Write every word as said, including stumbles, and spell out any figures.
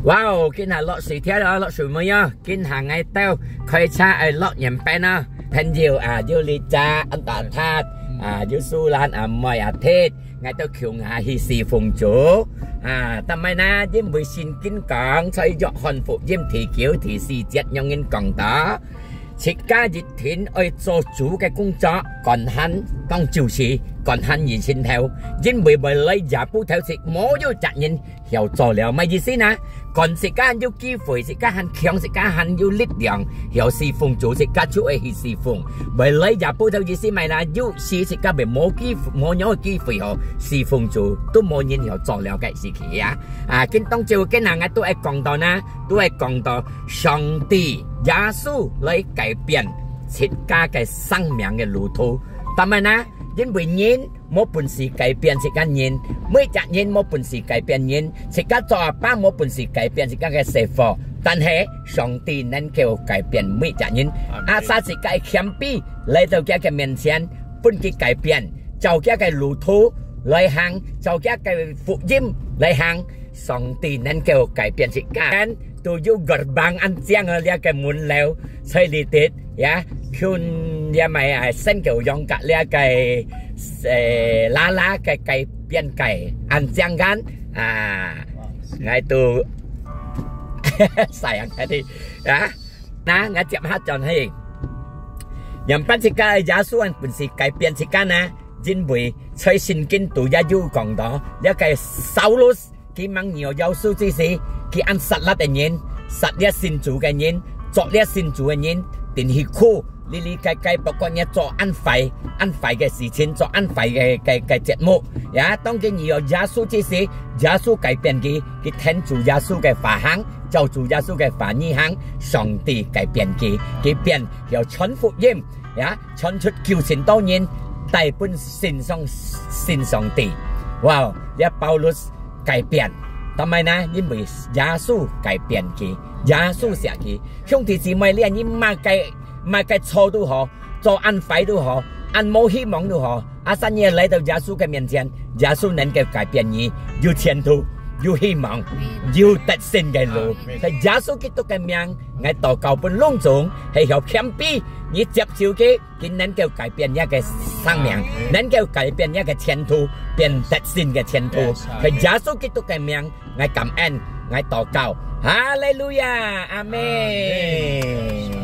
哇哦，今下落水天哦，落水尾哦，今下𠊎兜開車愛落園邊哦。朋友啊，有Lija、安達達啊，有蘇蘭、阿妹、阿鐵，𠊎兜共下去侍奉主啊。但係呢，因為聖經講，在約翰福音第九、第四節，樣人講到，自家一定愛做主个工作，趕閒當晝時，趕閒以前頭，因為未來也不透徹，無有責任 曉做了，麼意思呢？趕自家還有機會，自家還強，自家還有力量，曉侍奉主，自家就愛去侍奉。未來也不透意思麼啦，有時自家會無機會，無有機會哦，侍奉主都無人曉做了个時期啊！啊，今當晝今下𠊎都愛講到呢，都愛講到上帝耶穌來改變自家个生命个路途。但係呢，因為人 無本事改變自家人，每隻人無本事改變人，自家做阿爸無本事改變自家个細伙，但係上帝能夠改變每隻人。阿沙自家謙卑來到佢个面前，分佢改變，照佢个路途來行，照佢个福音來行，上帝能夠改變自家。都有gerbang恁靚啊，這个門樓在裡底呀，像這麼啊，生狗樣个這个，呃，拉拉个改變个恁靚个啊，𠊎都sayang tadi啊，那𠊎接下轉去，原本自家耶穌還本事改變自家呢，因為在聖經都也有講到，這个掃羅 佢吂認耶穌之時，佢恁殺辣个人，殺這信主个人，作這信主个人，定去苦，哩哩該該，不管佢做恁壞，恁壞个事情，做恁壞个个个節目。呀，當佢認耶穌之時，耶穌改變佢，佢聽主耶穌个話行，照主耶穌个話語行，上帝改變佢，佢變曉傳福音，呀，傳出九千多人，帶分信上信上帝。哇，這保羅 改變。但係呢，因為耶穌改變佢，耶穌惜佢。兄弟姊妹，你你麼个麼个錯都好，做恁壞都好，恁無希望都好，阿三你來到耶穌个面前，耶穌能夠改變你，有前途，有希望，有得勝个路。在耶穌基督个名，𠊎禱告分攏總，係曉謙卑，你接受佢， 佢能夠改變你个生命，能夠改變你个前途，變得勝个前途。在耶穌基督个名，𠊎感恩，𠊎禱告。哈利路亞，阿門。